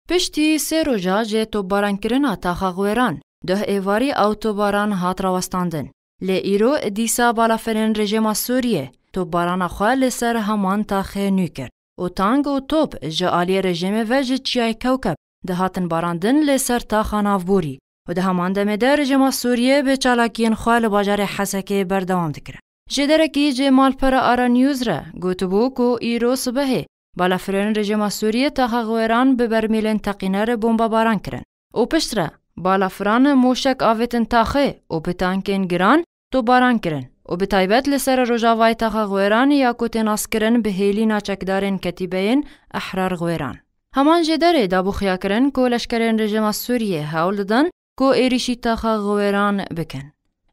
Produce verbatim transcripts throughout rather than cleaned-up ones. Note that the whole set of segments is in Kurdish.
Piştî sê roja ji topbarankirina taxa Xwêran, duh êvarî ew topbaran hat rawestandin. Lê îro dîsa balafirên rejîma Sûriyê topbarana xwe li ser heman taxê nû kir û tank û top ji aliyê rejîmê ve ji Çiyayê Kewkeb dihatin barandin li ser taxa navborî û di heman demê de rejîma Sûriyê bi çalakiyên xwe li bajarê Hesekê berdewam dikir. Jêderekî ji malpera Ara News re gotibû ku îro sibehê balafirên rejîma Sûriyê taxa Xwêran bi bermîlên teqîner bombebaran kirin û piştre balafiran moşek avêtin taxê û bi tankên giran topbaran kirin û bi taybet li ser rojavayê taxa Xwêran ya ku tê naskirin bi hêlîna çekdarên Ketîbeyên Ehrar Xwêran. Heman jêderê dabûxiya kirin ku leşkerên rejîma Sûriyê hewl didin ku êrîşî taxa Xwêran bikin.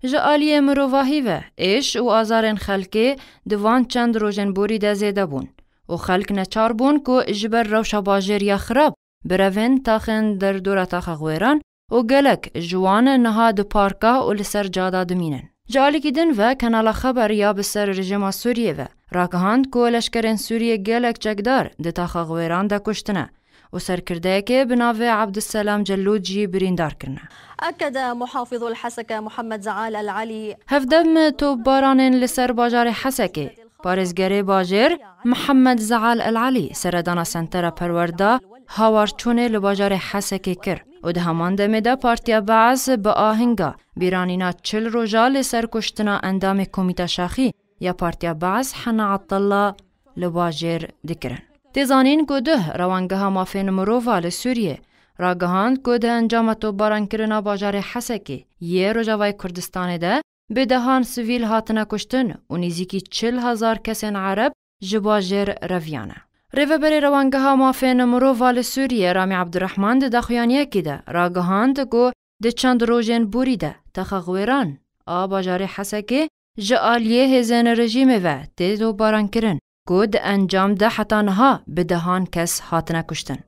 Ji aliyê mirovahî ve êş û azarên xelkê di van çend rojên borî de zêde bûn û xelk neçar bûn ku ji ber rewşa bajêr ya xirab birevin taxên derdora taxa Xwêran û gelek ji wan niha di parka û li ser cada dimînin. Ji alîkî din ve Kanala Xeber ya bi ser rejîma Sûriyê ve ragihand ku leşkerên Sûriyê gelek çekdar di taxa Xwêran de kuştine û serkirdeyekê bi navê Abdusselam Cellûd jî birîndar kirine. أكد محافظ الحسكة محمد زعال العلي Hevdem topbaranên li ser bajarê Hesekê, parêzgerê bajêr Mihemed Zeal El Elî seredana Sentera Perwerda Hawarçûnê li bajarê Hesekê kir û di heman demê de Partiya Beas bi ahinga bîranîna çil roja li ser kuştina endamê Komîta Şaxî ya Partiya Beas Hena Atalla li bajêr dikirin. Tê zanîn ku duh Rewangeha Mafên Mirova li Sûriyê ragihand ku di encama topbarankirina bajarê Hesekê yê Rojavayê Kurdistanê de bi dehan sivîl hatine kuştin û nêzîkî çil hezar kesên Ereb ji bajêr reviyane. Rêveberê Rewangeha Mafên Mirova li Sûriyê Ramî Abdurrahman di daxuyaniyekî de ragihand ku di çend rojên borî de taxa Xwêran a bajarê Hesekê ji aliyê hêzên rejîmê ve tê topbaran kirin ku di encam de heta niha bi dehan kes hatine kuştin.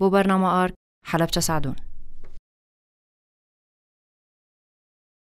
Bo Bernama Ark, Helebçe Sadûn.